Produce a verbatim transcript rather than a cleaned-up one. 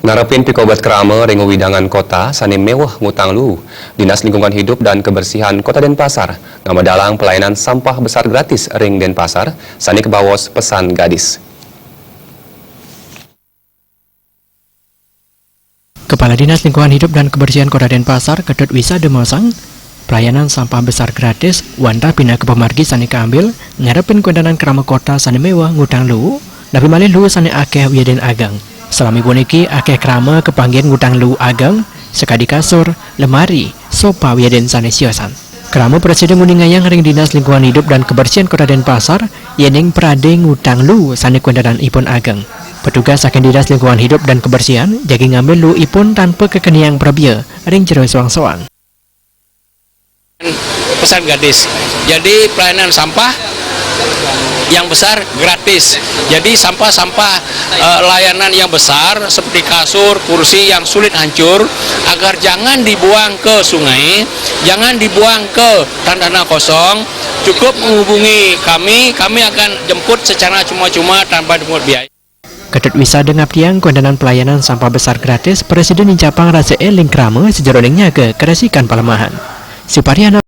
Ngarepin pikobet krama ring wewidangan kota sane meweh ngutang luu, Dinas Lingkungan Hidup dan Kebersihan Kota Denpasar ngamedalang pelayanan sampah besar gratis ring Denpasar sane kabaos Pesan Gadis. Kepala Dinas Lingkungan Hidup dan Kebersihan Kota Denpasar, Ketut Wisada maosang, pelayanan sampah besar gratis wantah pinaka pamargi sane kaambil ngarepin kawéntenan krama kota sane meweh ngutang luu, napi malih luu sane akeh wiadin ageng. Salami puniki akeh krama kapanggih ngutang luu ageng, sakadi kasur, lemari, sopa wiadin sane siosan. Krama prasida nguningayang ring Dinas Lingkungan Hidup dan Kebersihan Kota Denpasar, yening prade ngutang luu sane kawéntenanipun ageng. Petugas saking Dinas Lingkungan Hidup dan Kebersihan jagi ngambil luuipun tanpa kakeniang prabea ring jero soang-soang. Pesan gadis. Jadi pelayanan sampah yang besar gratis. Jadi sampah-sampah, eh, layanan yang besar seperti kasur, kursi yang sulit hancur, agar jangan dibuang ke sungai, jangan dibuang ke tanah kosong, cukup menghubungi kami, kami akan jemput secara cuma-cuma tanpa dipungut biaya. Ketut Wisada ngaptiang kawéntenan pelayanan sampah besar gratis prasida nincapang rasa eling krama sajeroning nyaga karesikan palemahan. Suparyanto